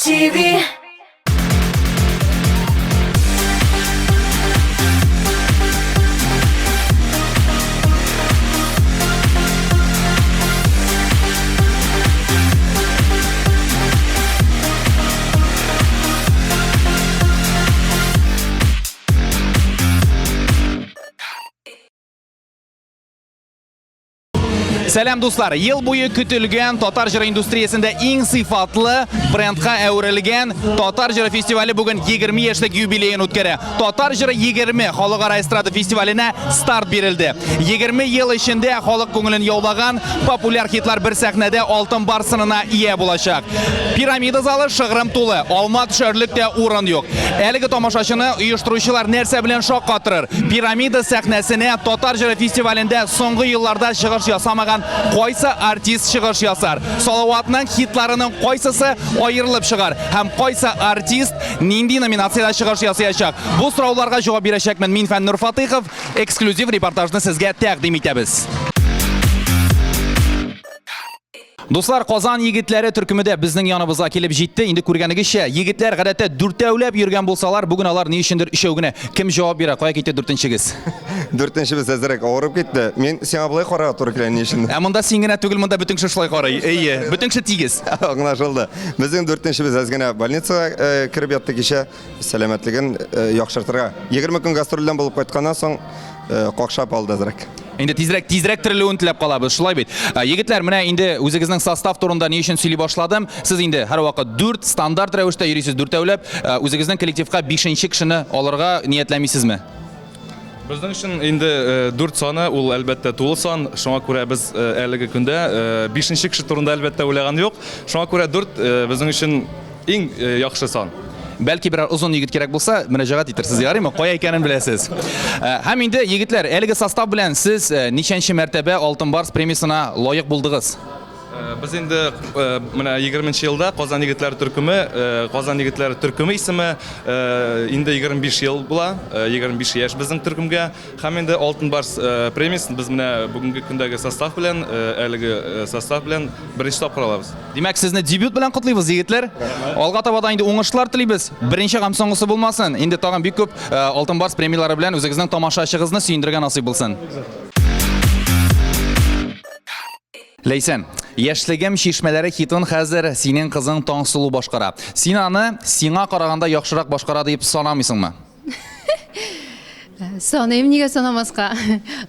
TV. Сәлам, дуслар! Ел буе көтелгән татар җыры индустриясендә иң сыйфатлы брендка әверелгән Татар җыры фестивале бүген 20 яшьлек юбилеен үткәрә. Татар җыры 20 халыкара эстрада фестиваленә старт бирелде. 20 ел эчендә халык күңелен яулаган популяр хитлар бер сәхнәдә алтын бар сынына ия булачак. Пирамида залы шыгрым тулы, алма төшәрлек тә урын юк. Әлеге тамашачыны оештыручылар нәрсә белән шаккатырыр? Пирамида сәхнәсенә Татар җыры фестивалендә соңгы елларда чыгыш ясамаган кайсы артист чыгыш ясар? Салаватның хитларының кайсысы аерылып чыгар? Һәм кайсы артист нинди номинациядә чыгыш ясаячак? Бу сорауларга җавап бирәчәкмен мин, Фәннур Фатыйхов. Эксклюзив репортажны сезгә тәкъдим итәбез. Дуслар, Казан егетләре төркеме дә безнең яныбызга килеп җитте. Инде күргәнегезчә, егетләр гадәттә дүртәүләп йөргән булсалар, бүген алар ни өчендер өчәү генә. Кем җавап бирә? Кая китте дүртенчегез? Дүртенчебез әзрәк авырып китте. Мин сиңа болай карарга туры килә, ни өчен? Ә монда син генә түгел, монда бөтен кеше шулай карый. Әйе, бөтен кеше тигез. Аңлашылды. Безнең дүртенчебез әз генә больницага э, кереп ятты кичә, сәламәтлеген э, яхшыртырга. 20 көн гастрольдән булып кайтканнан соң э, какшап алды әзрәк. Инде тизрәк, тизрәк терелүен теләп калабыз, шулай бит. Ә, Егетләр, менә инде үзегезнең состав турында ни өчен сөйли башладым. Сез инде һәрвакыт дүрт стандарт рәвештә йөрисез дүртәүләп. Ә, Үзегезнең коллективка бишенче кешене алырга ниятләмисезме? Безнең өчен инде дүрт саны ул әлбәттә тулы сан, шуңа күрә без әлеге көндә бишенче кеше турында әлбәттә уйлаган юк. Шуңа күрә дүрт безнең өчен иң яхшы сан. Бәлки берәр озын егет кирәк булса, мөрәҗәгать итерсез, ярыймы? Кая икәнен беләсез. Һәм инде, егетләр, әлеге состав белән сез ничәнче мәртәбә Алтын Барс премиясенә лаек булдыгыз? Без инде менә 20 елда Казан егетләре төркеме, Казан егетләре төркеме исеме инде 25 ел була, 25 яшь безнең төркемгә. Һәм инде Алтын Барс премиясен без менә бүгенге көндәге состав белән, әлеге состав белән беренче тапкыр алабыз. Димәк, сезне дебют белән котлыйбыз, егетләр. Алга таба да инде уңышлар телибез. Беренче һәм соңгысы булмасын. Инде тагын бик күп Алтын Барс премияләре белән үзегезнең тамашачыгызны сөендерергә насыйп булсын. Ләйсән, Яшьлегем чишмәләре хитын хәзер синең кызың Таңсылу башкара. Син аны сиңа караганда яхшырак башкара дип санамыйсыңмы? Саныйм, нигә санамаска?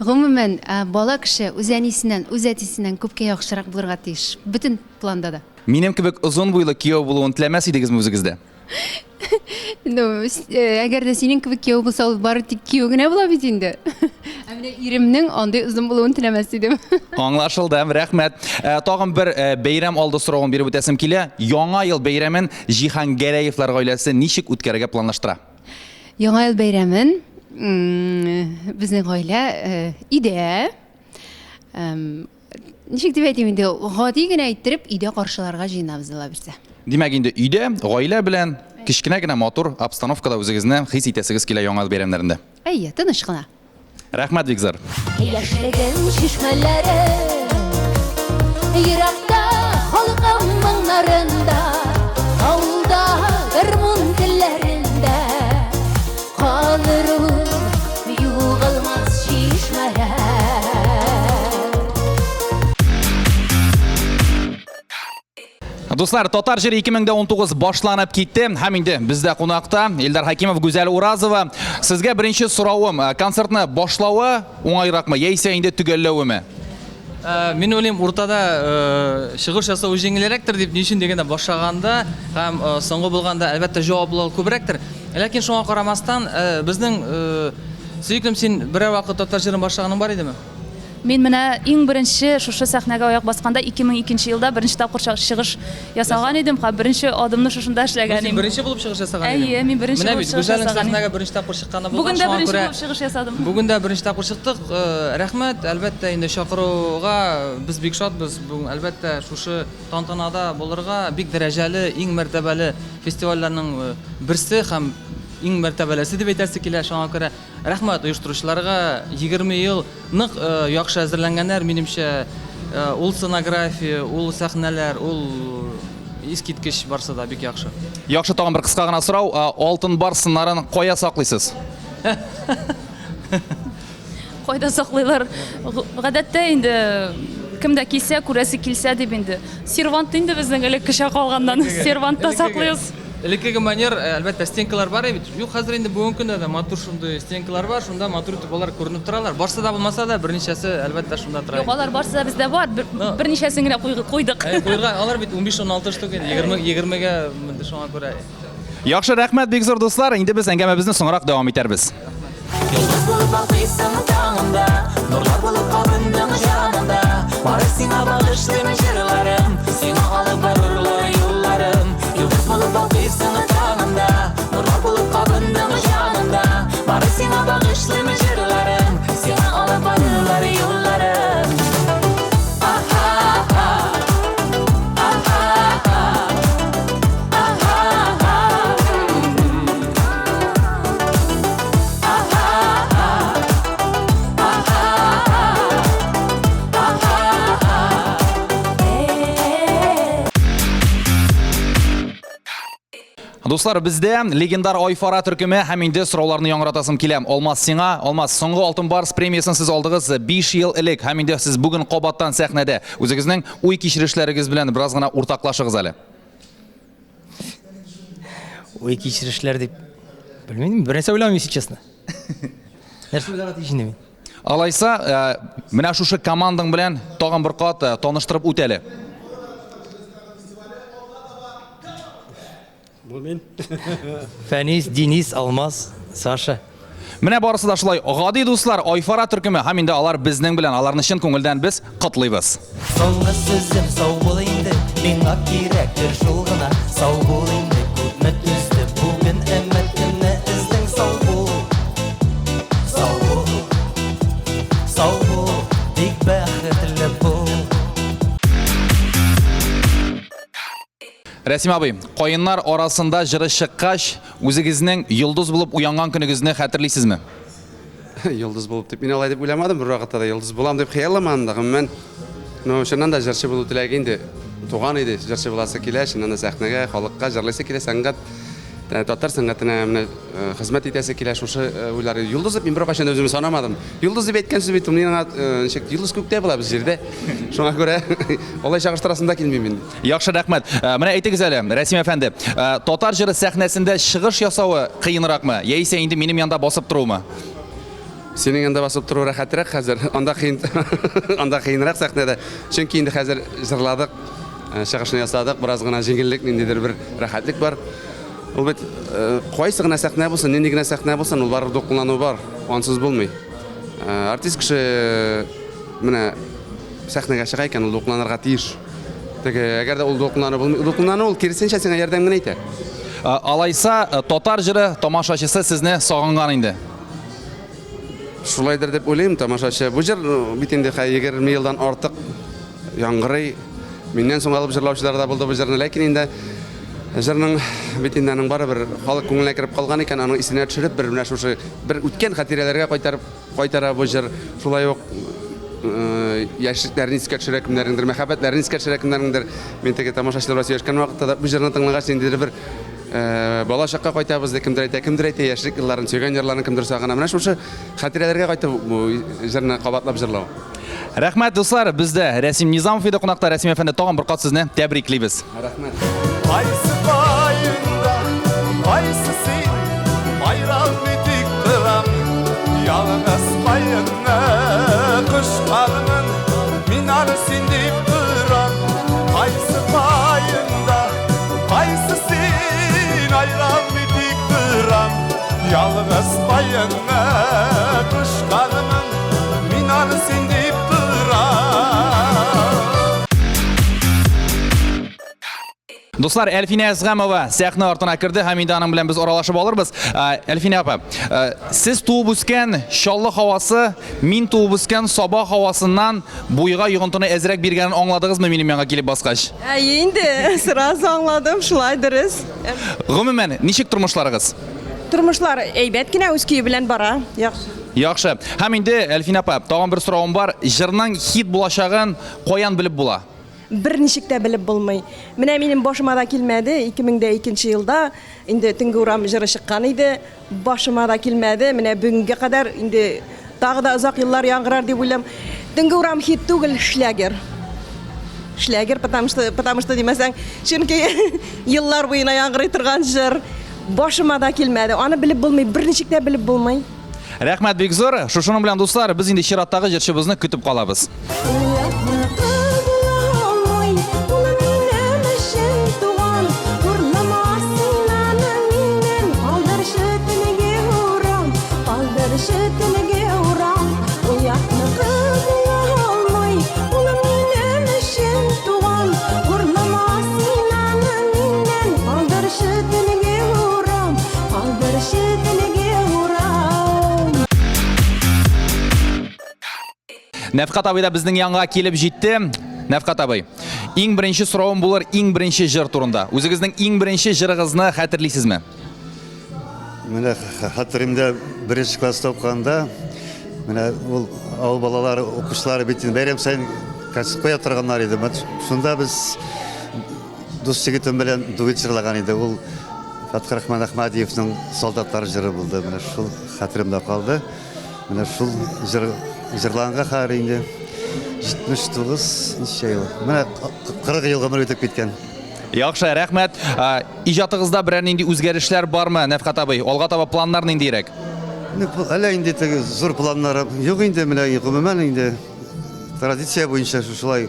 Гомумән, бала кеше үз әнисеннән, үз әтисеннән күпкә яхшырак булырга тиеш. Бөтен планда да. Минем кебек озын буйлы кияү булуын теләмәс идегезме үзегездә? Ну, э, әгәр дә синең кебек кияү булса, ул бары тик кияү генә була бит инде. Ә менә иремнең андый озын булуын теләмәс идем. Аңлашылды, рәхмәт. Э, тагын бер э, бәйрәм алды соравын биреп үтәсем килә. Яңа ел бәйрәмен Җиһан Гәрәевлар гаиләсе ничек үткәрергә планлаштыра? Яңа ел бәйрәмен безнең гаилә өйдә Ничек дип әйтим инде, гади генә иттереп өйдә каршыларга җыенабыз ала бирсә. Димәк, инде өйдә, гаилә белән кечкенә генә матур обстановкада үзегезне хис итәсегез килә Яңа ел бәйрәмнәрендә. Әйе, тыныч кына. Рәхмәт, бик зур. Яшьлегем чишмәләре Еракта халкым моңнарында Авылда гармун телләрендә Калыр ул югалмас чишмәләр. Дуслар, Татар җыры 2019 башланып китте һәм инде бездә кунакта Илдар Хакимов, Гүзәл Уразова. Сезгә беренче соравым, э, концертны башлавы уңайракмы яисә инде төгәлләвеме? Э, мин уйлыйм, уртада э, чыгыш ясау җиңелрәктер дип, ни өчен дигәндә башлаганда һәм э, соңгы булганда, әлбәттә, җаваплылык күбрәктер. Ләкин шуңа карамастан, безнең сөеклем, син берәр вакыт татар җырын башлаганың бар идеме? Мин менә иң беренче шушы сәхнәгә аяк басканда 2002 елда беренче тапкыр чыгыш ясаган идем һәм беренче адымны шушында эшләгән идем. Син беренче булып чыгыш ясаган идең? Әйе, мин беренче булып чыгыш ясаган идем. Менә бит, Гүзәлнең сәхнәгә беренче тапкыр чыкканы булган. Бүген дә беренче булып чыгыш ясадым. Бүген дә беренче тапкыр чыктык. Рәхмәт, әлбәттә, инде чакыруга без бик шатбыз. Бүген, әлбәттә, шушы тантанада булырга бик дәрәҗәле, иң мәртәбәле фестивальләрнең берсе һәм иң мәртәбәлесе дип әйтәсе килә. Шуңа күрә Рәхмәт оештыручыларга, 20 ел нык яхшы әзерләнгәннәр, минемчә, ул сценография, ул сәхнәләр, ул Искиткеч барсы да бик яхшы. Яхшы, тагын бер кыска гына сорау. Алтын барс сыннарын кая саклыйсыз? Кайда саклыйлар? Гадәттә инде кем дә килсә, күрәсе килсә дип инде. Сервант инде безнең элеккечә калганнан. Сервантта саклыйбыз. Элеккеге манер, э, әлбәттә, стенкалар бар бит. Юк, хәзер инде бүгенге көндә дә матур шундый стенкалар бар, шунда матур итеп алар күренеп торалар. Барсы да булмаса да, берничәсе, әлбәттә, шунда тора. Юк, алар барсы да бездә бар. Берничәсен генә куйдык. Әй, куйырга, алар бит 15-16 штук инде, 20 20-гә шуңа күрә. Яхшы, рәхмәт бик зур, дуслар. Инде без әңгәмәбезне соңрак дәвам итәрбез. Йолдыз булып балкыйсың таңымда, Нурлар булып кабындың җанымда. Бары сиңа багышлыйм җырларым, Сиңа алып барырлар юлларым. Йолдыз булып балкыйсың таңымда, Нурлар булып кабындың җанымда. Бары сиңа багышлыйм җырларым, Сиңа алып барырлар юлларым. Дуслар, бездә легендар Айфара төркеме һәм инде сорауларны яңгыратасым килә. Алмаз сиңа, Алмаз, соңгы Алтын Барс премиясен сез алдыгыз 5 ел элек һәм инде сез бүген кабаттан сәхнәдә. Үзегезнең уй-кичерешләрегез белән бераз гына уртаклашыгыз әле. Уй кичерешләр дип белмим, бер нәрсә уйламыйм, если честно. Нәрсә уйларга тиеш инде мин? Алайса, э, менә шушы командаң белән тагын бер кат э, таныштырып үт әле. Бу мин. Фәнис, Денис, Алмаз, Саша. Менә барысы да шулай гади дуслар, Айфара төркеме һәм инде алар безнең белән, аларны чын күңелдән без котлыйбыз. Соңгы сүзем сау бул инде, миңа кирәктер шул гына. Сау бул инде, күпме түзде, бүген өметемне өздең. Сау бул, сау бул, сау бул, бик бәхетле бул. Рәсим абый, каеннар арасында җыры чыккач, үзегезнең йолдыз булып уянган көнегезне хәтерлисезме? Йолдыз булып дип, мин алай дип уйламадым бер вакытта да, йолдыз булам дип хыялламадым да, гомумән. Ну, чыннан да җырчы булу теләге инде туган иде, җырчы буласы килә, чыннан да сәхнәгә, халыкка җырлыйсы килә, сәнгать, э, татар сәнгатенә менә э, хезмәт итәсе килә, шушы э, уйлар. Йолдыз дип мин беркайчан да үземне санамадым. Йолдыз дип әйткән сүз бит, мин аңа ничек, йолдыз күктә була, без җирдә. Шуңа күрә алай чагыштырасым да килми мин. Яхшы, рәхмәт. Э, менә әйтегез әле, Рәсим әфәнде, э, татар җыры сәхнәсендә чыгыш ясавы кыенракмы, яисә инде минем янда басып торуымы? Синең янда басып тору рәхәтрәк хәзер. Анда кыен, анда кыенрак сәхнәдә. Чөнки инде хәзер җырладык, э, чыгышны ясадык, бераз гына җиңеллек, ниндидер бер рәхәтлек бар. Ул бит кайсы гына сәхнә булсын, нинди генә сәхнә булсын, ул барыбер дулкынлану бар. Ансыз булмый. Артист кеше менә сәхнәгә чыга икән, ул дулкынланырга тиеш. Теге, әгәр дә ул дулкынлану булмый, дулкынлану ул киресенчә сиңа ярдәм генә итә. Алайса, татар җыры тамашачысы сезне сагынган инде. Шулайдыр дип уйлыйм, тамашачы. Бу җыр бит инде хәзер 20 елдан артык яңгырый. Миннән соң алып җырлаучылар да булды бу җырны, ләкин инде җырның бит инде аның барыбер халык күңеленә кереп калган икән, аның исенә төшереп, бер менә шушы бер үткән хатирәләргә кайтарып Кайтара бу җыр. Шулай ук яшьлекләрен искә төшерә кемнәрнеңдер, мәхәббәтләрен искә төшерә кемнәрнеңдер. Мин теге тамашачылар белән сөйләшкән вакытта да бу җырны тыңлагач, ниндидер бер бала чакка кайтабыз ди, кемдер әйтә, кемдер әйтә, яшьлек елларын, сөйгән ярларын кемдер сагына. Менә шушы хатирәләргә кайтып бу җырны кабатлап җырлау. Рәхмәт, дуслар, бездә Рәсим Низамов иде кунакта. Рәсим әфәнде, тагын бер кат сезне тәбриклибез. Рәхмәт. Кайсы каенда, кайсы син, айралмый тик торам. Ялгыз каенны кочканмын, мин аны син дип торам. Кайсы каенда, кайсы син, айралмый тик торам. Ялгыз каенны кочканмын, мин аны син дип торам. Дуслар, Әлфинә Әзгамова сәхнә артына керде һәм инде аның белән без аралашып алырбыз. Әлфинә апа, сез туып үскән Чаллы һавасы, мин туып үскән Саба һавасыннан буйга йогынтыны әзрәк биргәнен аңладыгызмы минем янга килеп баскач? Әйе инде, сразу аңладым, шулай дөрес. Гомумән, ничек тормышларыгыз? Тормышлар әйбәт кенә үз көе белән бара. Яхшы. Яхшы. Һәм инде, Әлфинә апа, тагын бер соравым бар. Җырның хит булачагын каян белеп була? Берничек тә белеп булмый. Менә минем башыма да килмәде, 2002 елда инде Төнге урам җыры чыккан иде. Башыма да килмәде, менә бүгенгә кадәр инде тагы да озак еллар яңгырар дип уйлыйм. Төнге урам хит түгел, шлягер. Шлягер, потому что, потому что димәсәң, чөнки еллар буена яңгырый торган җыр. Башыма да килмәде. Аны белеп булмый, берничек тә белеп булмый. Рәхмәт бик зур. Шушының белән, дуслар, без инде чираттагы җырчыбызны көтеп калабыз. Нәфкат абый да безнең янга килеп җитте. Нәфкат абый, иң беренче соравым булыр иң беренче җыр турында. Үзегезнең иң беренче җырыгызны хәтерлисезме? Менә хәтеремдә беренче класста укыганда, менә ул авыл балалары, укучылары бит инде бәйрәм саен концерт куя торганнар иде. Шунда без Дус егетем белән дуэт җырлаган иде. Ул Фәтхрахман Әхмәдиевның Солдатлар җыры булды. Менә шул хәтеремдә калды. Менә шул җыр җырлаганга хәзер инде 79 ничә ел. Менә 40 ел гомер үтеп киткән. Яхшы, рәхмәт. Иҗатыгызда берәр нинди үзгәрешләр бармы, Нәфкать абый? Алга таба планнар ниндиерәк? Әллә инде теге зур планнарым юк инде, менә гомумән инде Традиция буенча шушылай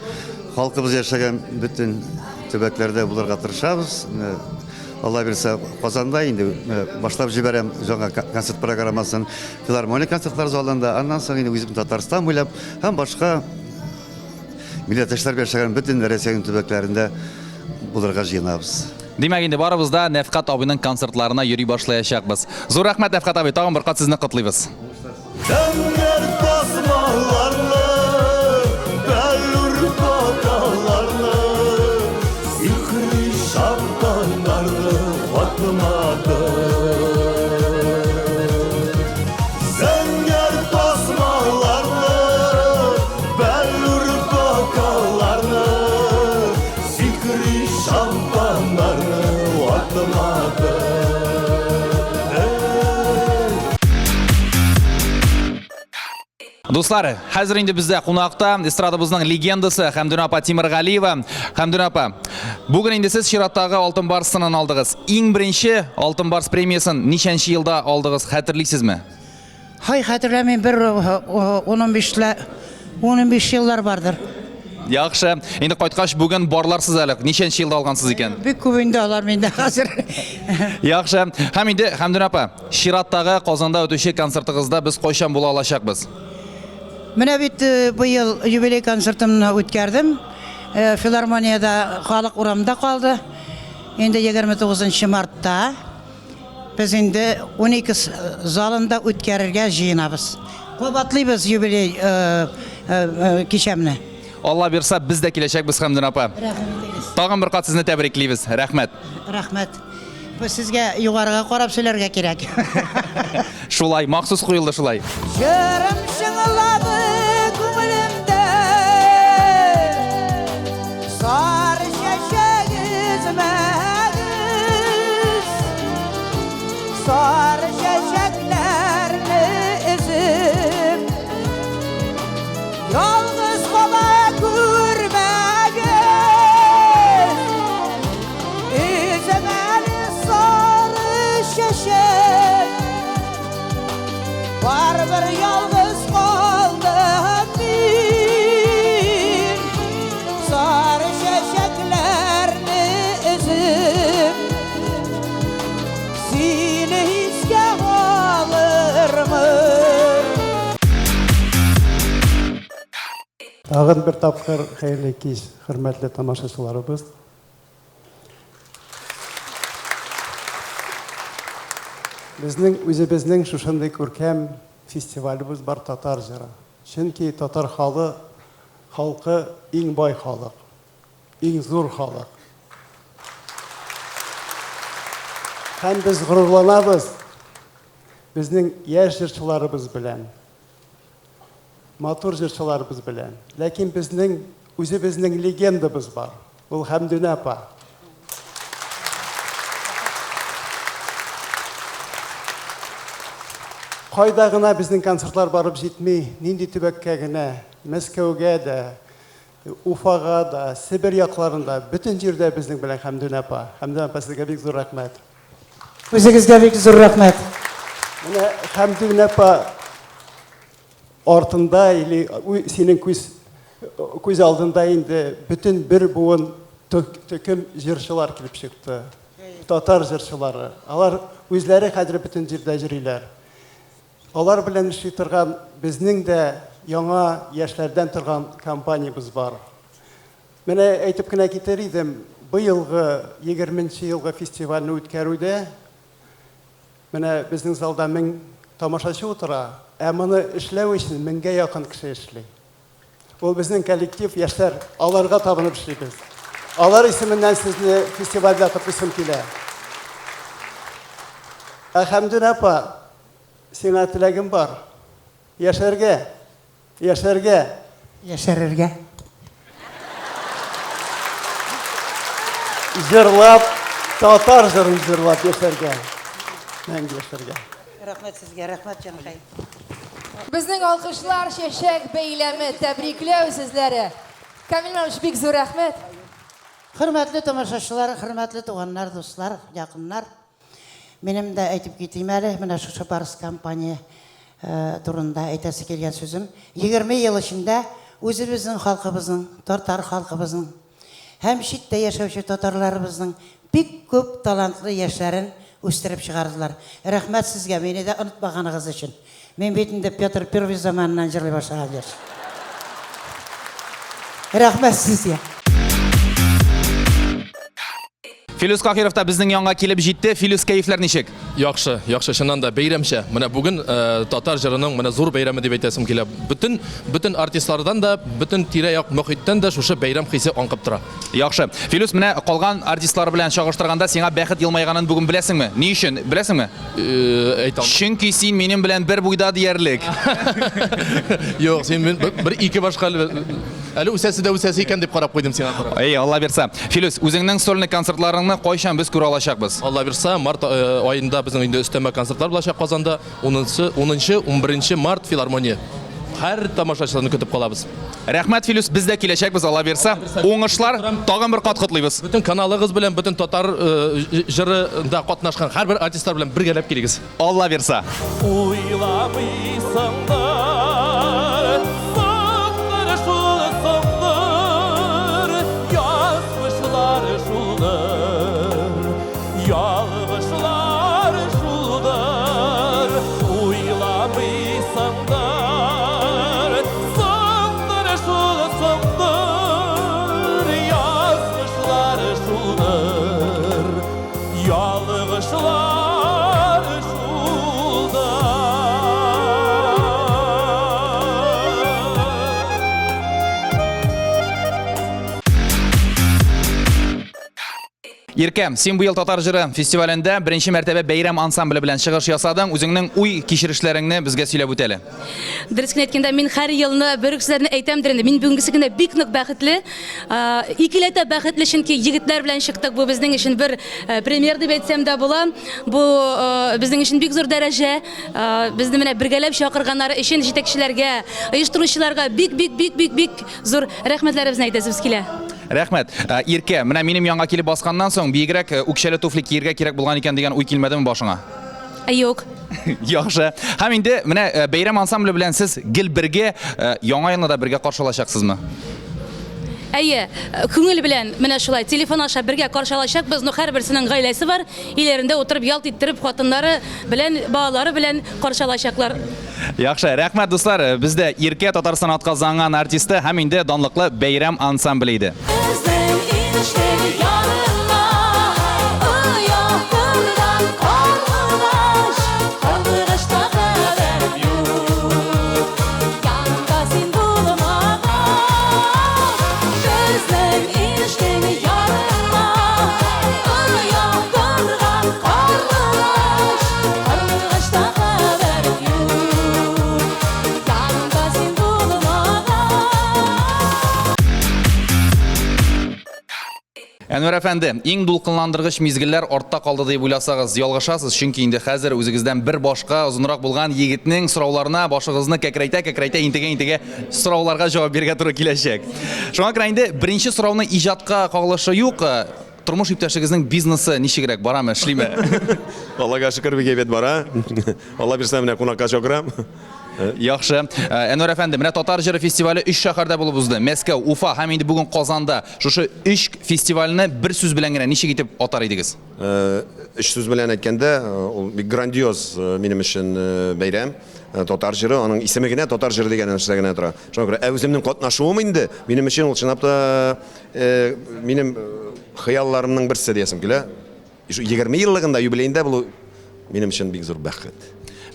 халкыбыз яшәгән бөтен төбәкләрдә булырга тырышабыз. Алла бирсә, Казанда инде башлап җибәрәм жаңа концерт программасын филармония концертлар залында. Аннан соң инде үзем Татарстан буйлап һәм башка милләттәшләр яшәгән бөтен Россиянең төбәкләрендә булырга җыенабыз. Димәк, инде барыбыз да Нәфкать абыйның концертларына йөри башлаячакбыз. Зур рәхмәт, Нәфкать абый, тагын бер кат сезне котлыйбыз. Зәңгәр тасмаларны, бәллүр бокалларны, сихри шампаннарны ватмады. Зәңгәр тасмаларны, бәллүр бокалларны, сихри шампаннарны ватмады. Дуслар, хәзер инде бездә кунакта эстрадабызның легендасы Хәмдүнә апа Тимергалиева. Хәмдүнә апа, бүген инде сез чираттагы Алтын Барс сынын алдыгыз. Иң беренче Алтын Барс премиясен ничәнче елда алдыгыз, хәтерлисезме? Һай, хәтерләмим, бер 15 еллар бардыр. Яхшы. Инде кайткач бүген барларсыз әле. Ничәнче елда алгансыз икән? Бик күп инде алар миндә хәзер. Яхшы. Һәм инде Хәмдүнә апа, чираттагы Казанда үтүче концертыгызда без кайчан була алачакбыз? Менә бит э, быел юбилей концертымны үткәрдем. Э, филармониядә халык урамда калды. Инде 29 мартта Без инде Уникс залында үткәрергә җыенабыз. Кабатлыйбыз юбилей кичәмне. Алла бирса, без дә киләчәкбез, Хәмдүнә апа. Рәхим итегез. Тагын бер кат сезне тәбриклибез. Рәхмәт. Рәхмәт. Бу сезгә югарыга карап сөйләргә кирәк. Шулай, махсус куелды шулай. Җырым чыңлады күңелемдә, Сары чәчәк өзмәгез, Сары чәчәкләрне өзеп, Ялгыз кала күрмәгез. Өзем әле сары чәчәк, Барыбер ялгыз калдым мин, Сары чәчәкләрне өзеп, Сине искә алырмын. Тагын бер тапкыр хәерле кич, хөрмәтле тамашачыларыбыз. Безнең үзебезнең шушындый күркәм фестивалебез бар Татар җыры. Чөнки татар халы, халкы иң бай халык, иң зур халык. Һәм без горурланабыз безнең яшь җырчыларыбыз белән, матур җырчыларыбыз белән. Ләкин безнең үзебезнең легендабыз бар. Ул Хәмдүнә апа. Кайда гына безнең концертлар барып җитми, нинди төбәккә генә, Мәскәүгә дә, Уфага да, Себер якларында, бөтен җирдә безнең белән Хәмдүнә апа. Хәмдүнә апа, сезгә бик зур рәхмәт. Үзегезгә бик зур рәхмәт. Менә Хәмдүнә апа артында или синең күз күз алдында инде бөтен бер буын төркем җырчылар килеп чыкты. Татар җырчылары. Алар үзләре хәзер бөтен җирдә йөриләр. Алар белән эшли торган безнең дә яңа яшьләрдән торган компаниябез бар. Менә әйтеп кенә китер идем, быелгы 20 нче елгы фестивальне үткәрүдә менә безнең залда 1000 тамашачы утыра, ә моны эшләү өчен меңгә якын кеше эшли. Ул безнең коллектив, яшьләр, аларга табынып эшлибез. Алар исеменнән сезне фестивальдә котлыйсым килә. Ә Хәмдүнә апа, сиңа теләгем бар. Яшәргә! Яшәргә! Яшәрергә. Җырлап, татар җырын җырлап яшәргә. Мәңге яшәргә. Рәхмәт сезгә, рәхмәт, җанкай. Безнең алкышлар, чәчәк бәйләме, тәбрикләү сүзләре. Камил Мамыч, бик зур рәхмәт. Хөрмәтле тамашачылар, хөрмәтле туганнар, дуслар, якыннар. Минем дә әйтеп китим әле, менә шушы Барс компания турында әйтәсе килгән сүзем. 20 ел эчендә үзебезнең халкыбызның, татар халкыбызның һәм читтә яшәүче татарларыбызның бик күп талантлы яшьләрен үстереп чыгардылар. Рәхмәт сезгә, мине дә онытмаганыгыз өчен. Мин бит инде Петр Первый заманыннан җырлый башлаган җырчы. Рәхмәт сезгә. Филүс Каһиров та безнең янга килеп җитте. Филүс, кәефләр ничек? Яхшы, яхшы, чыннан да бәйрәмчә. Менә бүген э, татар җырының менә зур бәйрәме дип әйтәсем килә. Бөтен бөтен артистлардан да, бөтен тирә-як мохиттән дә шушы бәйрәм хисе аңкып тора. Яхшы. Филүс, менә калган артистлар белән чагыштырганда сиңа бәхет елмайганын бүген беләсеңме? Ни өчен? Беләсеңме? Э, әйтә алмыйм. Чөнки син минем белән бер буйда диярлек. Юк, син бер, бер ике башка әле әле үсәсе дә үсәсе икән дип карап куйдым сиңа карап. Әй, Алла бирса. Филүс, үзеңнең сольный концертларыңны кайчан без күрә алачакбыз? Алла бирса, март э, аенда безнең инде өстәмә концертлар булачак Казанда. 10-нчы, 10-нчы, 11 март филармония. Һәр тамашачыларны көтеп калабыз. Рәхмәт, Филүс, без дә киләчәкбез, Алла бирса. Уңышлар, тагын бер кат котлыйбыз. Бөтен каналыгыз белән, бөтен татар э, җырында катнашкан һәрбер артистлар белән бергәләп килегез. Алла бирса. Уйламыйсыңдыр, соңдыр шул соңдыр, язмышлар шулдыр, ялгышлар шулдыр. Уйламыйсыңдыр, соңдыр шул соңдыр, язмышлар шулдыр. Ялгышлар шулда. Иркә, син быел татар җыры фестивалендә беренче мәртәбә бәйрәм ансамбле белән чыгыш ясадың. Үзеңнең уй кичерешләреңне безгә сөйләп үт әле. Дөрес кенә әйткәндә, мин һәр елны бер үк сүзләрне әйтәмдер инде. Мин бүгенгесе көндә бик нык бәхетле. Икеләтә бәхетле, чөнки егетләр белән чыктык. Бу безнең өчен бер премьер дип әйтсәм дә була. Бу безнең өчен бик зур дәрәҗә. Безне менә бергәләп чакырганнары өчен җитәкчеләргә, оештыручыларга бик бик бик бик бик зур рәхмәтләребезне әйтәсебез килә. Рәхмәт. Иркә, менә минем янга килеп басканнан соң, биегрәк үкчәле туфли киергә кирәк булган икән дигән уй килмәдеме башыңа? Юк. Яхшы. Һәм инде менә э, бәйрәм ансамбле белән сез гел бергә э, Яңа елны да бергә каршы алачаксызмы? Әйе, э, күңел белән менә шулай телефон аша бергә каршы алачакбыз. Но һәрберсенең гаиләсе бар. Өйләрендә утырып ялт иттереп хатыннары белән, балалары белән каршы алачаклар. Яхшы, рәхмәт, дуслар. Бездә Иркә Татарстан атказанган артисты һәм инде данлыклы бәйрәм ансамбле иде. Безнең инешнең ярына оя корган карлыгач, карлыгачта хәбәрем юк. Янымда син булмагач, безнең инешнең ярына оя корган карлыгач, карлыгачта хәбәрем юк. Янымда син булмагач. Әнвәр әфәнде, иң дулкынландыргыч мизгелләр артта калды дип уйласагыз, ялгышасыз, чөнки инде хәзер үзегездән бер башка озынрак булган егетнең сорауларына башыгызны кәкрәйтә-кәкрәйтә, интегә-интегә сорауларга җавап бирергә туры киләчәк. Шуңа күрә инде беренче сорауны иҗатка кагылышы юк, тормыш иптәшегезнең бизнесы ничегрәк, барамы, эшлиме? Аллага шөкер, бик әйбәт бара. Алла бирсә, менә кунакка чакырам. Яхшы. Әнвәр әфәнде, менә Татар җыры фестивале өч шәһәрдә булып узды. Мәскәү, Уфа һәм инде бүген Казанда. Шушы өч фестивальне бер сүз белән генә ничек итеп атар идегез? Өч сүз белән әйткәндә, ул бик грандиоз минем өчен бәйрәм. Татар җыры, аның исеме генә Татар җыры дигән нәрсә генә тора. Шуңа күрә, ә үземнең катнашуым инде, минем өчен ул чынлап та минем хыялларымның берсе диясем килә. 20 еллыгында, юбилеенда булу минем өчен бик зур бәхет.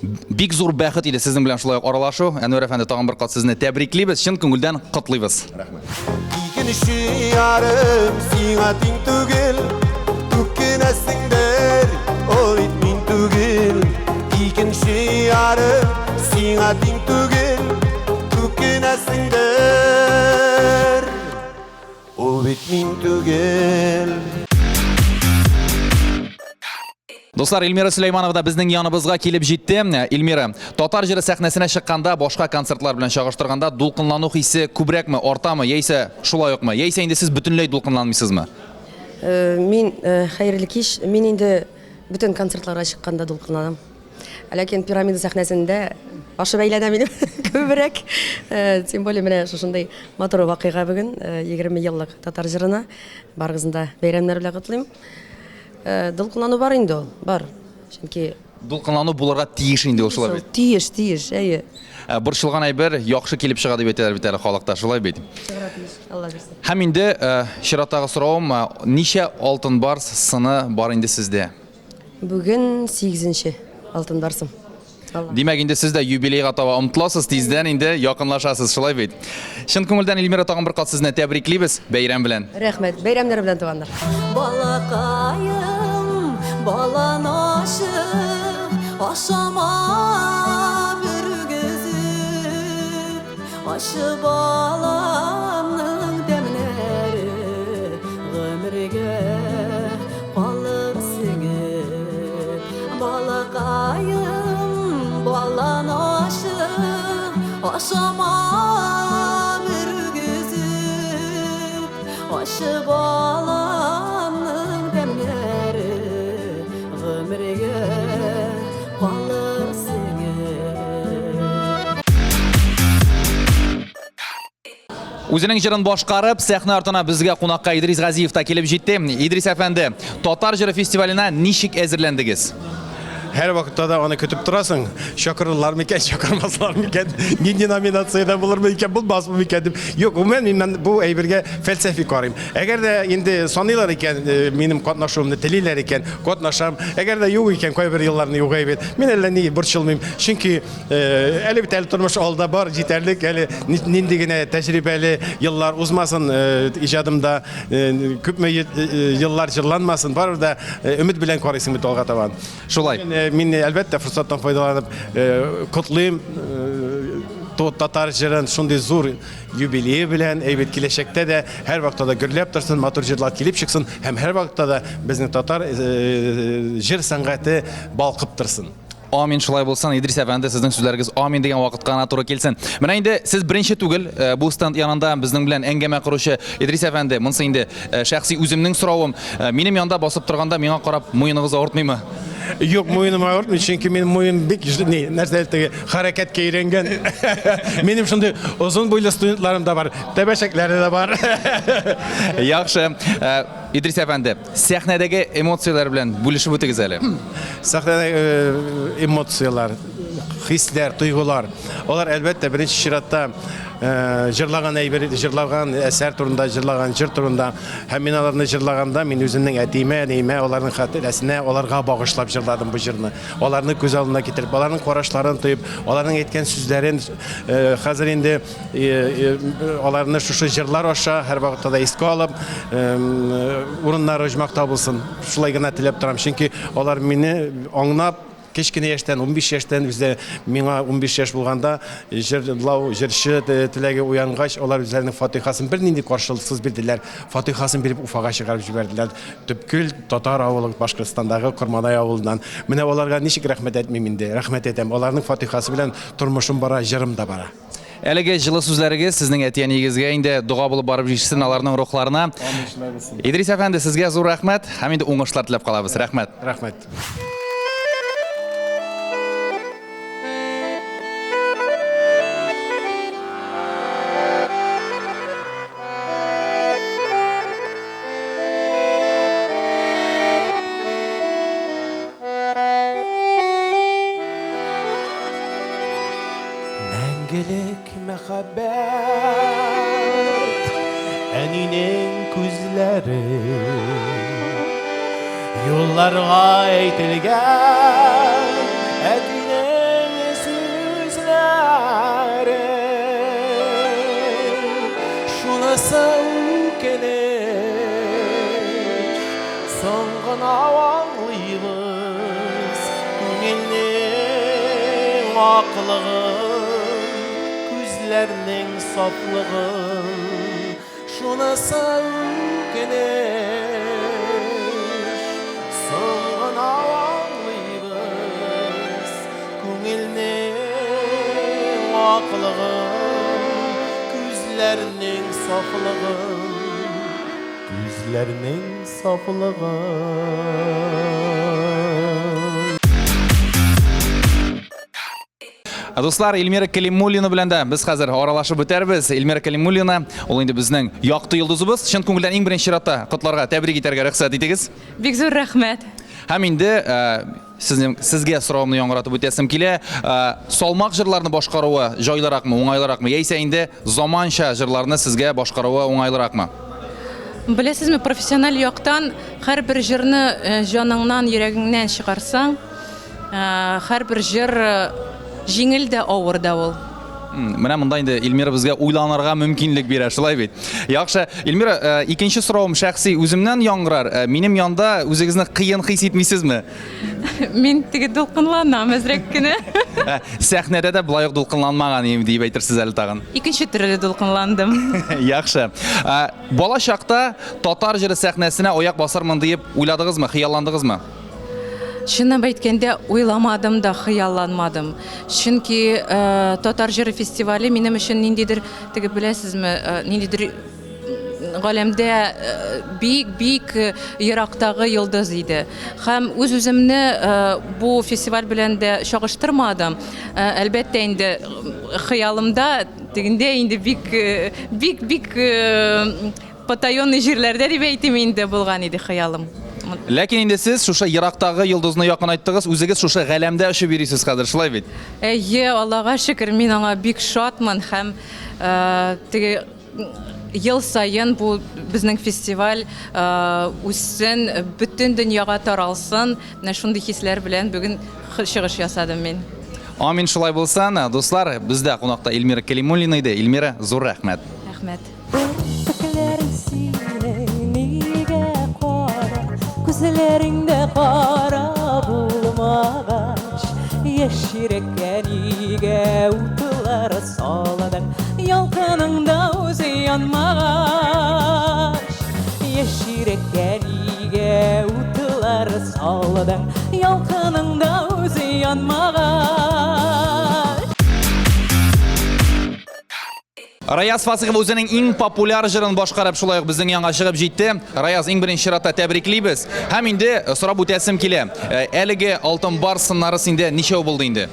Бик зур бәхет иде сезнең белән шулай ук аралашу. Әнвәр әфәнде, тагын бер кат сезне тәбриклибез, чын күңелдән котлыйбыз. Рәхмәт. Икенче ярым сиңа тиң түгел, Үкенәсеңдер, ул бит мин түгел. Икенче ярым сиңа тиң түгел, Үкенәсеңдер, Ул бит мин түгел. Дуслар, Эльмира Сөләйманова да безнең яныбызга килеп җитте. Эльмира, татар җыры сәхнәсенә чыкканда башка концертлар белән чагыштырганда дулкынлану хисе күбрәкме, артамы, яисә шулай укмы? Яисә инде сез бөтенләй дулкынланмыйсызмы? Э, мин, э, хәерле кич, мин инде бөтен концертларга чыкканда дулкынланам. Ләкин пирамида сәхнәсендә башым әйләнә минем күбрәк. Э, тем более менә шушындый матур вакыйга бүген, 20 э, еллык татар җырына. Барыгызны да бәйрәмнәр белән котлыйм. Э, дулкынлану бар инде ул, бар. Чөнки Дулкынлану булырга тиеш инде ул шулай бит. Тиеш, тиеш, әйе. Борчылган әйбер яхшы килеп чыга дип әйтәләр бит әле халыкта, шулай бит. Чыгарга тиеш, Алла бирсә. Һәм инде чираттагы соравым, ничә алтын барс сыны бар инде сездә? Бүген сигезенче алтын барсым. Алла. Димәк, инде сез дә юбилейга таба омтыласыз, тиздән инде якынлашасыз, шулай бит? Чын күңелдән, Эльмира, тагын бер кат сезне тәбриклибез бәйрәм белән. Рәхмәт. Бәйрәмнәр белән, туганнар. Балакаем, балан ашы, ашама бергезеп. Ачы баламның тәмнәре гомергә калыр сеңеп. Балакаем, балан ашы, ашама бергезеп. Ачы баламның тәмнәре гомергә калыр сеңеп. Үзенең җырын башкарып, сәхнә артына безгә кунакка Идрис Газиев та килеп җитте. Идрис әфәнде, татар җыры фестиваленә ничек әзерләндегез? Һәр вакытта да аны көтеп торасың. Чакырырлар микән, чакырмаслар микән, нинди номинациядә булырмы икән, булмасмы микән дип. Юк, гомумән мин бу әйбергә фәлсәфи карыйм. Әгәр дә инде саныйлар икән, э, минем катнашуымны телиләр икән, катнашам. Әгәр дә юк икән, кайбер елларны юк әйбәт. Мин әллә ни борчылмыйм. Чөнки э, әле бит әле тормыш алда бар, җитәрлек, әле нинди генә тәҗрибәле еллар узмасын э, иҗадымда, күпме еллар җырланмасын, барыбер дә өмет белән карыйсың бит алга табан. Шулай. Мин, әлбәттә, форсаттан файдаланып котлыйм татар җырын шундый зур юбилее белән, әйбәт киләчәктә дә һәрвакытта да гөрләп торсын, матур җырлар килеп чыксын һәм һәрвакытта да безнең татар җыр сәнгате балкып торсын. Амин, шулай булсын, Идрис әфәнде, сезнең сүзләрегез амин дигән вакытка гына туры килсен. Менә инде сез беренче түгел, э, бу стенд янында безнең белән әңгәмә коручы Идрис әфәнде, монысы инде э, шәхси үземнең соравым. Э, минем янда басып торганда миңа карап муеныгыз авыртмыймы? Юк, муеным авыртмый, чөнки минем муен бик ни, нәрсә теге хәрәкәткә өйрәнгән. Минем шундый озын буйлы студентларым да бар, тәбәшәкләре дә бар. Яхшы. Идрис әфәнде, сәхнәдәге эмоцияләр белән бүлешеп үтегез әле. Сәхнәдәге э, эмоцияләр, хисләр, тойгылар. Алар әлбәттә беренче чиратта э, җырлаган әйбер, җырлаган әсәр турында, җырлаган җыр турында. Һәм мин аларны җырлаганда мин үземнең әтиемә, әниемә, аларның хатирәсенә, аларга багышлап җырладым бу җырны. Аларны күз алдына китереп, аларның карашларын тоеп, аларның әйткән сүзләрен э, хәзер инде Аларны шушы җырлар аша һәрвакытта да искә алып, урыннары оҗмахта булсын. Шулай гына теләп торам. Чөнки алар мине аңлап, Кечкенә яшьтән, 15 яшьтән үзе миңа 15 яшь булганда җырлау, җырчы теләге уянгач, алар үзләренең фатихасын бернинди каршылыксыз бирделәр. Фатихасын биреп Уфага чыгарып җибәрделәр. Төпкел татар авылы Башкортстандагы Корманай авылыннан. Менә аларга ничек рәхмәт әйтмим инде? Рәхмәт әйтәм. Аларның фатихасы белән тормышым бара, җырым да бара. Әлеге җылы сүзләрегез сезнең әти-әниегезгә инде дога булып барып җитсен аларның рухларына. Идрис әфәнде, сезгә зур рәхмәт һәм инде уңышлар теләп калабыз. Рәхмәт. Рәхмәт. Мәңгелек мәхәббәт әнинең күзләре Юлларга әйтелгән әтинең сүзләре Шунысы үкенеч Соң гына аңлыйбыз күңелнең аклыгын, күзләрнең сафлыгын. Шунысы үкенеч, соң гына аңлыйбыз күңелнең аклыгын, күзләрнең сафлыгын. Күзләрнең сафлыгын. Дуслар, Эльмира Калимуллина белән дә без хәзер аралашып үтәрбез. Эльмира Калимуллина, ул инде безнең якты йолдызыбыз. Чын күңелдән иң беренче чиратта котларга, тәбрик итәргә рөхсәт итегез. Бик зур рәхмәт. Һәм инде э, сезнең сезгә соравымны яңгыратып үтәсем килә. Э, салмак җырларны башкаруы җайлыракмы, уңайлыракмы, яисә инде Заманча җырларны сезгә башкаруы уңайлыракмы? Беләсезме, профессиональ яктан һәрбер җырны җаныңнан, йөрәгеңнән чыгарсаң, һәрбер җыр җиңел дә, авыр да ул. Менә монда инде Эльмира безгә уйланырга мөмкинлек бирә, шулай бит? Яхшы. Эльмира, икенче соравым шәхси үземнән яңгырар. Минем янда үзегезне кыен хис итмисезме? Мин теге дулкынланам әзрәк кенә. Ә, Сәхнәдә дә болай ук дулкынланмаган идем диеп әйтерсез әле тагын. Икенче төрле дулкынландым. Яхшы. Ә, Бала чакта татар җыры сәхнәсенә аяк басармын диеп уйладыгызмы, хыялландыгызмы? Чынлап әйткәндә, уйламадым да, хыялланмадым. Чөнки э, татар җыры фестивале минем өчен ниндидер, теге беләсезме, э, ниндидер галәмдә бик-бик ерактагы йолдыз иде. Һәм үз-үземне бу фестиваль белән дә чагыштырмадым. Әлбәттә инде хыялымда тегендә инде бик бик бик потаенный җирләрдә дип әйтим инде булган иде хыялым. Ләкин инде сез шушы ерактагы йолдызны якынайттыгыз, үзегез шушы галәмдә очып йөрисез хәзер, шулай бит? Әйе, Аллага шөкер, мин аңа бик шатмын һәм теге Ел саен бу безнең фестиваль үссен, бөтен дөньяга таралсын. Менә шундый хисләр белән бүген чыгыш ясадым мин. Амин, шулай булсын. Дуслар, бездә кунакта Эльмира Кәлимуллина иде. Эльмира, зур рәхмәт. Рәхмәт. Керфекләрең синең нигә кара, Күзләреңдә кара булмагач, Яшь йөрәккә нигә утлар саладың, Ялкының да үзе янмагач. Яшь йөрәккә нигә утлар саладың, Ялкының да үзе янмагач. Раяз Фасыйхов үзенең иң популяр җырын башкарып, шулай ук безнең янга чыгып җитте. Раяз, иң беренче чиратта тәбриклибез. Һәм инде сорап үтәсем килә. Әлеге Алтын Барс сыннары синдә ничәү булды инде?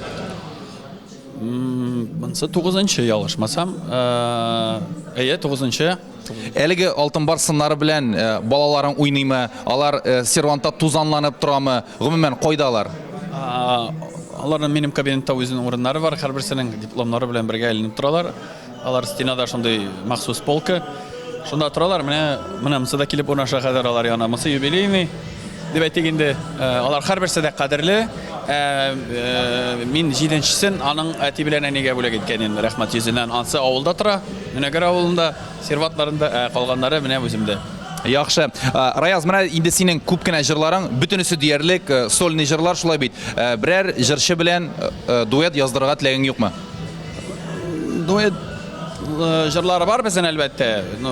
Монысы тугызынчы, ялгышмасам. Әйе, тугызынчы. Әлеге Алтын Барс сыннары белән балаларың уйныймы? Алар сервантта тузанланып торамы? Гомумән, кайда алар? Аларның минем кабинетта үзенең урыннары бар, һәрберсенең дипломнары белән бергә эленеп торалар. Алар стенада шундый махсус полка. Шунда торалар. Менә менә монысы да килеп урнаша хәзер алар янына. Монысы юбилейный дип әйтик инде. Э, алар һәрберсе дә кадерле. Э, э, мин җиденчесен аның әти белән әнигә бүләк иткән инде, рәхмәт йөзеннән. Ансы авылда тора, Нөнәгәр авылында, серватларында, ә калганнары менә үземдә. Яхшы. Раяз, менә инде синең күп кенә җырларың, бөтенесе диярлек сольный җырлар, шулай бит. Берәр җырчы белән дуэт яздырырга теләгең юкмы? Дуэт җырлары бар безнең, әлбәттә. Ну,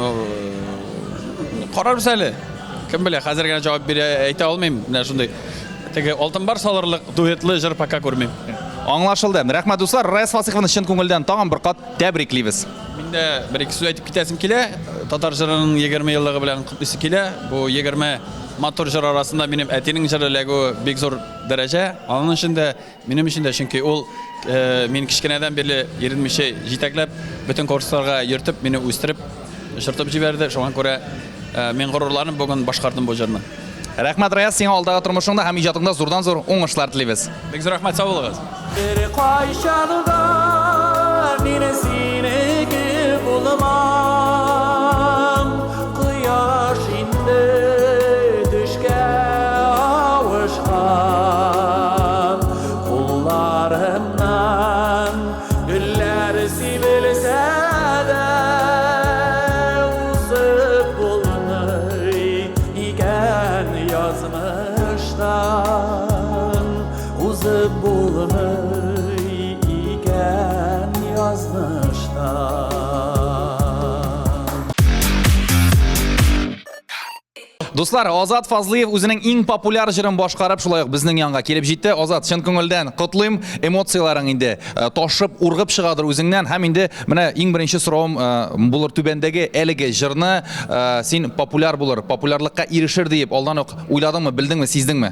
карарбыз әле. Кем белә, хәзер генә җавап бирә әйтә алмыйм. Менә шундый теге алтын бар салырлык дуэтлы җыр пока күрмим. Аңлашылды. Рәхмәт, дуслар. Раяз Фасыйховны чын күңелдән тагын бер кат тәбриклибез. Мин дә бер-ике сүз әйтеп китәсем килә. Татар җырының 20 еллыгы белән котлыйсы килә. Бу 20 матур җыр арасында минем әтинең җыры эләгүе бик зур дәрәҗә. Аның өчен дә, минем өчен дә, чөнки ул мин кечкенәдән бирле иренмичә җитәкләп, бөтен курсларга йөртеп, мине үстереп, очыртып җибәрде. Шуңа күрә мин горурланып бүген башкардым бу җырны. Рәхмәт, Раяз, сиңа алдагы тормышыңда һәм иҗатыңда зурдан-зур уңышлар телибез. Бик зур рәхмәт, сау булыгыз. Бер кайчан да мин синеке булмам, Кояш инде төшкә авышкан, Кулларымнан гөлләр сибелсә дә, Узып булмый икән язмыштан, Узып булмый икән язмыштан. Дуслар, Азат Фазлыев үзенең иң популяр җырын башкарып, шулай ук безнең янга килеп җитте. Азат, чын күңелдән котлыйм. Эмоцияләрең инде э, ташып, ургып чыгадыр үзеңнән. Һәм инде менә иң беренче соравым э, булыр түбәндәге әлеге җырны э, син популяр булыр, популярлыкка ирешер диеп алдан ук уйладыңмы, белдеңме, сиздеңме?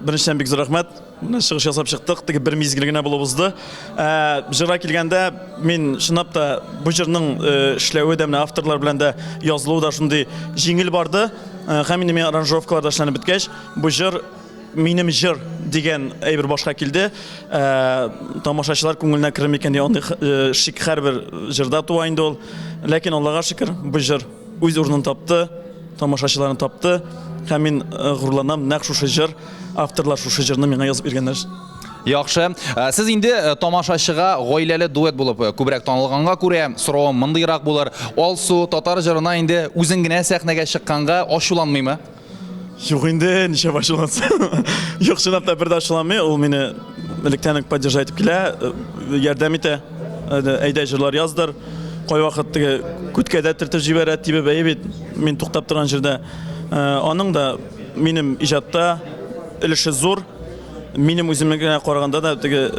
Беренчедән бик зур рәхмәт. Менә чыгыш ясап чыктык, теге бер мизгел генә булып узды. Җырга килгәндә, мин чынлап та бу җырның эшләве дә, менә авторлар белән дә язылуы да шундый җиңел барды. Һәм инде мин аранжировкалар да эшләнеп беткәч, бу җыр минем җыр дигән әйбер башка килде. Тамашачылар күңеленә керер микән дигән андый шик һәрбер җырда туа инде ул. Ләкин Аллага шөкер, бу җыр үз урынын тапты, тамашачыларын тапты. Һәм мин горурланам, нәкъ шушы җыр, авторлар шушы җырны миңа язып биргәннәр. Яхшы. Сез инде тамашачыга гаиләле дуэт булып күбрәк танылганга күрә, соравым мондыйрак булыр. Алсу татар җырына инде үзең генә сәхнәгә чыкканга ачуланмыймы? Юк инде, ничә ачуланса. Юк, чынлап та бер дә ачуланмый. Ул мине электән үк поддержать итеп килә, ярдәм итә. Әйдә җырлар яздыр. Кайвакыт теге күткә дә төртеп җибәрә, тибеп әйе бит, мин туктап торган җирдә. Аның да минем иҗатта өлеше зур. Минем үземә генә караганда да теге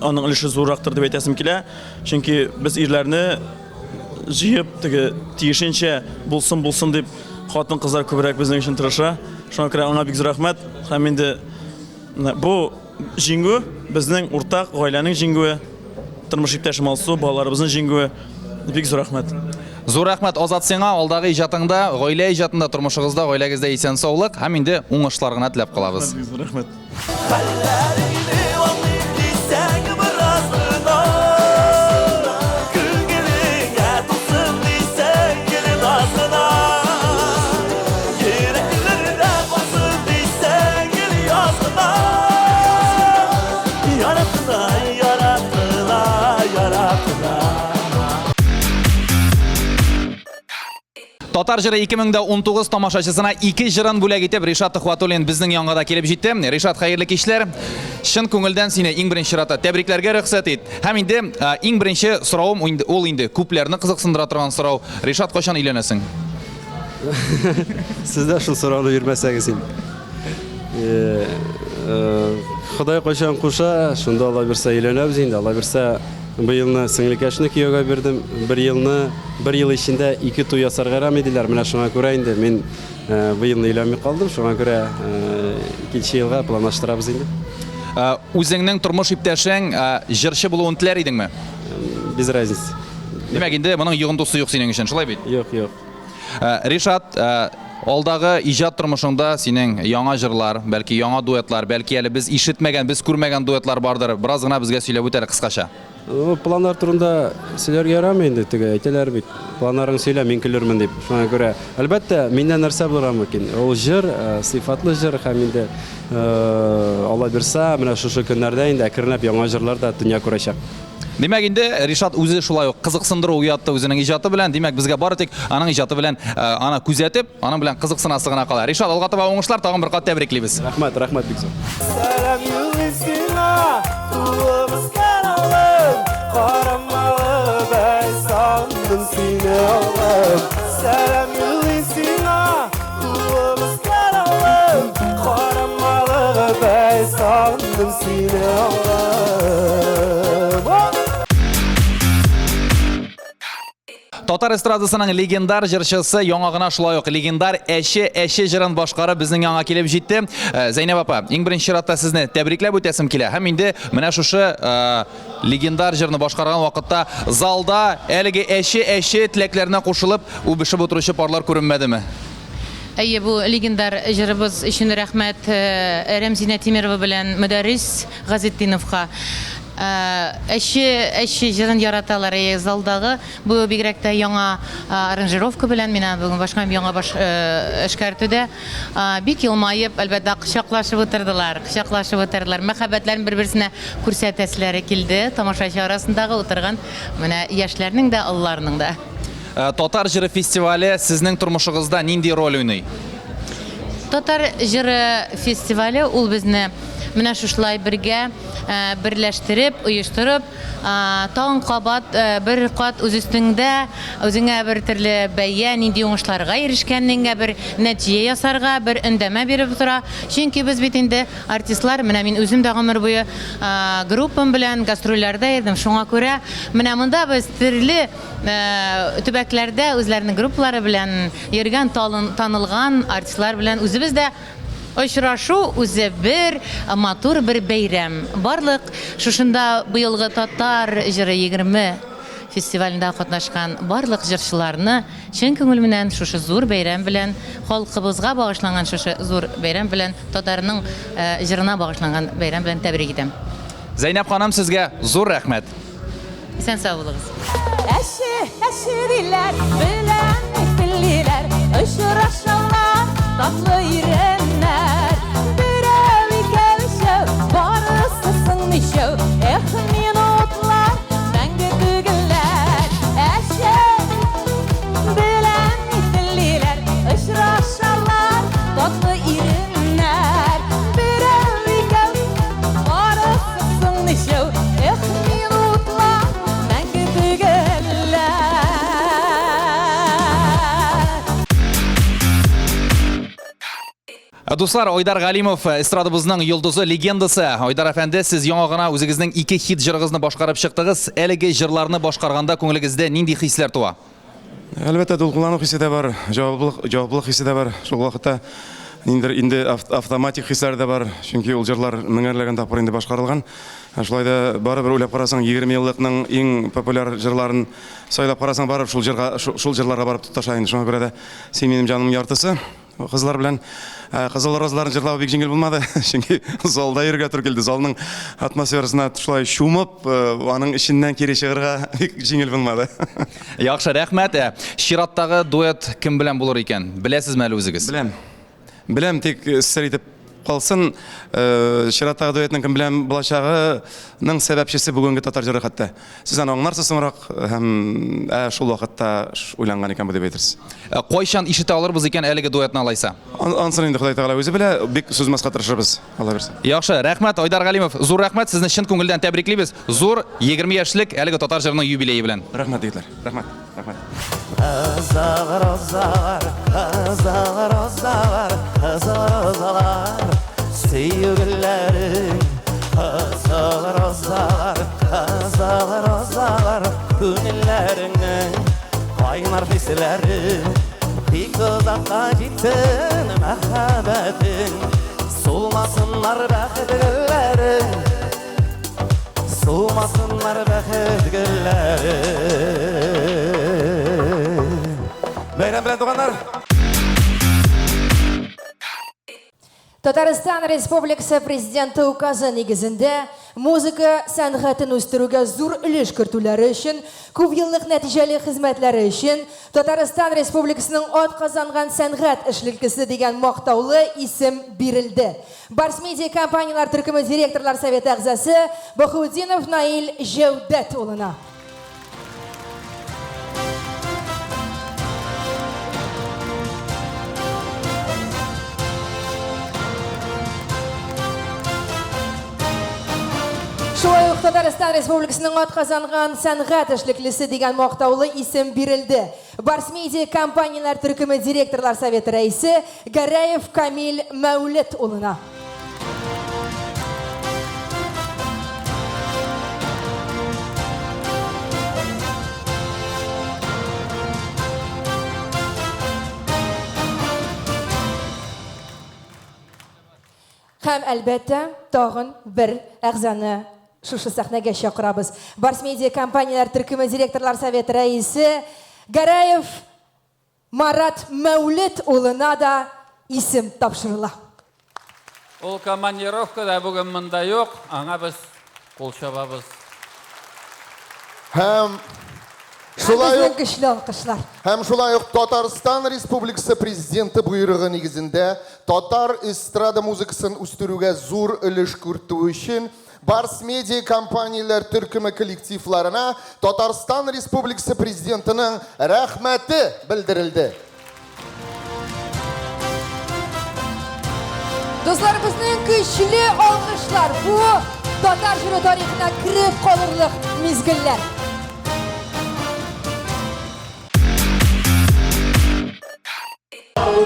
аның өлеше зуррактыр дип әйтәсем килә. Чөнки без ирләрне җыеп, теге тиешенчә булсын булсын дип хатын-кызлар күбрәк безнең өчен тырыша. Шуңа күрә аңа бик зур рәхмәт. Һәм инде бу җиңү безнең уртак гаиләнең җиңүе, тормыш иптәшем Алсу, балаларыбызның җиңүе. Бик зур рәхмәт. Зур рәхмәт, Азат, сиңа алдагы иҗатыңда, гаилә иҗатында, тормышыгызда, гаиләгездә исән-саулык һәм инде уңышлар гына теләп калабыз. Бик зур рәхмәт. Хәлләреңне аңлыйм дисәң бераз гына, Күңелеңә тулсын дисәң гел наз гына, Йөрәкләрдә калсын дисәң гел яз гына. Ярат кына, ярат кына, ярат кына. Татар җыры 2019 тамашачысына ике җырын бүләк итеп Ришат Төхвәтуллин безнең янга да килеп җитте. Ришат, хәерле кичләр. Чын күңелдән сине иң беренче чиратта тәбрикләргә рөхсәт ит. Һәм инде иң беренче соравым ул инде күпләрне кызыксындыра торган сорау. Ришат, кайчан өйләнәсең? Сез дә шул сорауны бирмәсәгез инде. Ходай кайчан куша, шунда Алла бирсә өйләнәбез инде. Алла бирсә, быелны сеңлекәшне кияүгә бирдем. Бер елны, бер ел эчендә ике туй ясарга ярамый диләр. Менә шуңа күрә инде мин быелны өйләнми калдым. Шуңа күрә икенче елга планлаштырабыз инде. Үзеңнең тормыш иптәшең җырчы булуын теләр идеңме? Без разницы. Димәк, инде моның йогынтысы юк синең өчен, шулай бит? Юк, юк. Ришат, алдагы иҗат тормышыңда синең яңа җырлар, бәлки яңа дуэтлар, бәлки әле без ишетмәгән, без күрмәгән дуэтлар бардыр. Бераз гына безгә сөйләп үт әле кыскача. Ну, планнар турында сөйләргә ярамый инде, теге әйтәләр бит, планнарың сөйлә, мин көлермен дип. Шуңа күрә, әлбәттә, миннән нәрсә булырга мөмкин? Ул җыр, сыйфатлы җыр һәм инде Алла бирса, менә шушы көннәрдә инде әкренләп яңа җырлар да дөнья күрәчәк. Димәк инде Ришат үзе шулай ук кызыксындыру уятты үзенең иҗаты белән. Димәк, безгә бары тик аның иҗаты белән э, аны күзәтеп, аның белән кызыксынасы гына кала. Ришат, алга таба уңышлар, тагын бер кат тәбриклибез. Рәхмәт, рәхмәт бик зур. Сәлам юллыйм сиңа, тулып үскән авылым, Карамалы бәй сагындым сине, авылым. Сәлам юллыйм сиңа, тулып үскән авылым, Карамалы бәй сагындым сине, авылым. Татар эстрадасының легендар җырчысы яңа гына шулай ук легендар Әче әче җырын башкарып безнең янга килеп җитте. Э, Зәйнәб апа, иң беренче чиратта сезне тәбрикләп үтәсем килә. Һәм инде менә шушы э, легендар җырны башкарган вакытта залда әлеге әче әче теләкләренә кушылып үбешеп утыручы парлар күренмәдеме? Әйе, бу легендар җырыбыз өчен рәхмәт э, Рәмзинә Тимирова белән Мөдәррис Газетдиновка. Әче, әче җырын яраталар, әйе, залдагы. Бу бигрәк тә яңа аранжировка белән, мин аны бүген башкарам, яңа баш эшкәртүдә. Бик елмаеп, әлбәттә, кочаклашып утырдылар, кочаклашып утырдылар. Мәхәббәтләрен бер-берсенә күрсәтәселәре килде, тамашачы арасындагы утырган менә яшьләрнең дә, олыларның да. Татар җыры фестивале сезнең тормышыгызда нинди роль уйный? Татар җыры фестивале ул безне менә шушылай бергә берләштереп, оештырып, тагын кабат бер кат үз өстеңдә үзеңә бер төрле бәя, нинди уңышларга ирешкәнеңә бер нәтиҗә ясарга, бер өндәмә биреп тора. Чөнки без бит инде артистлар, менә мин үзем дә гомер буе группам белән гастрольләрдә йөрдем. Шуңа күрә менә монда без төрле төбәкләрдә үзләренең группалары белән йөргән танылган артистлар белән үзебез дә очрашу үзе бер матур бер бәйрәм. Барлык шушында быелгы Татар җыры 20 фестивалендә катнашкан барлык җырчыларны чын күңел белән шушы зур бәйрәм белән, халкыбызга багышланган шушы зур бәйрәм белән, татарның җырына багышланган бәйрәм белән тәбрик итәм. Зәйнәп ханым, сезгә зур рәхмәт! Исән-сау булыгыз. Әче, әче диләр, беләм бик телиләр, Очрашалар татлы иреннәр. Берәү, икәү, өчәү, барысы соң ничәү, Эх, минутлар мәңге түгелләр. Әче, беләм бик телиләр, Очрашалар татлы иреннәр. Берәү, икәү, барысы соң ничәү, Эх, минутлар мәңге түгелләр. Дуслар, Айдар Галимов, эстрадабызның йолдызы, легендасы. Айдар әфәнде, сез яңа гына үзегезнең ике хит җырыгызны башкарып чыктыгыз. Әлеге җырларны башкарганда күңелегездә нинди хисләр туа? Әлбәттә, дулкынлану хисе дә бар, җаваплылык, җаваплылык хисе дә бар. Шул вакытта ниндидер инде автоматик хисләр дә бар, чөнки ул җырлар меңәрләгән тапкыр инде башкарылган. Ә шулай да барыбер уйлап карасаң, 20 еллыкның иң популяр җырларын сайлап карасаң, барыбер шул җырга, шул җырларга барып тоташа инде. Шуңа күрә дә Син минем җанымның яртысы. Кызлар белән Кызыл розаларны җырлау бик җиңел булмады, чөнки залда йөрергә туры килде. Залның атмосферасына шулай чумып, аның эченнән кире чыгарга бик җиңел булмады. Яхшы, рәхмәт. Чираттагы дуэт кем белән булыр икән? Беләсезме әле үзегез? Беләм. Беләм, тик сер итеп калсын. Чираттагы дуэтның кем белән булачагының сәбәпчесе бүгенге татар җыры хәтта. Сез аны аңларсыз соңрак һәм ә шул вакытта уйланган икән бу дип әйтерсез. Ә кайчан ишетә алырбыз икән әлеге дуэтны алайса? Ансын инде Ходай Тәгалә үзе белә, бик сузмаска тырышырбыз, Алла бирсә. Яхшы, рәхмәт, Айдар Галимов. Зур рәхмәт, сезне чын күңелдән тәбриклибез. Зур 20 яшьлек әлеге татар җырының юбилее белән. Рәхмәт, егетләр. Рәхмәт, рәхмәт. Кызыл розалар, кызыл розалар, кызыл розалар, сөю гөлләрең. Кызыл розалар, кызыл розалар, күңелләреңнең кайнар хисләре. Бик озакка җитсен мәхәббәтең, сулмасыннар бәхет гөлләрең. Сулмасыннар бәхет гөлләре. Бәйрәм белән, туганнар! Татарстан Республикасы Президенты указы нигезендә музыка сәнгатен үстерүгә зур өлеш кертүләре өчен, күпьеллык нәтиҗәле хезмәтләре өчен Татарстан Республикасының атказанган сәнгать эшлеклесе дигән мактаулы исем бирелде. Барс Медиа компанияләр төркеме директорлар советы әгъзасы Баһаутдинов Наил Җәүдәт улына. Шулай ук Татарстан Республикасының атказанган сәнгать эшлеклесе дигән мактаулы исем бирелде. Барс Медиа компанияләр төркеме директорлар советы рәисе Гәрәев Камил Мәүлет улына. Һәм, әлбәттә, тагын бер әгъзаны шушы сәхнәгә чакырабыз. Барс Медиа компанияләр төркеме директорлар советы рәисе Гәрәев Марат Мәүлет улына да исем тапшырыла. Ул командировкада бүген монда юк, аңа без кул чабабыз. Һәм шулай ук көчле алкышлар. Һәм шулай ук Татарстан Республикасы Президенты боерыгы нигезендә татар эстрада музыкасын үстерүгә зур өлеш кертү өчен Барс Медиа компанияләр төркеме коллективларына Татарстан Республикасы Президентының рәхмәте белдерелде. Дуслар, безнең көчле алкышлар. Бу татар җыры тарихына кереп калырлык мизгелләр.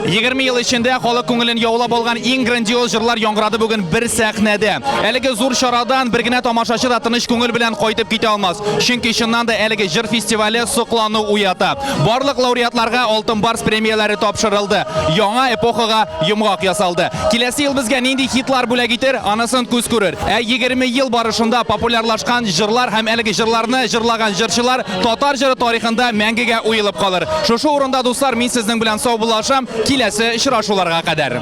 20 ел эчендә халык күңелен яулап алган иң грандиоз җырлар яңгырады бүген бер сәхнәдә. Әлеге зур чарадан бер генә тамашачы да тыныч күңел белән кайтып китә алмас. Чөнки чыннан да әлеге җыр фестивале соклану уята. Барлык лауреатларга Алтын Барс премияләре тапшырылды. Яңа эпохага йомгак ясалды. Киләсе ел безгә нинди хитлар бүләк итер, анысын күз күрер. Ә 20 ел барышында популярлашкан җырлар һәм әлеге җырларны җырлаган җырчылар татар җыры тарихында мәңгегә уелып калыр. Шушы урында, дуслар, мин сезнең белән саубуллашам. Киләсе очрашуларга кадәр.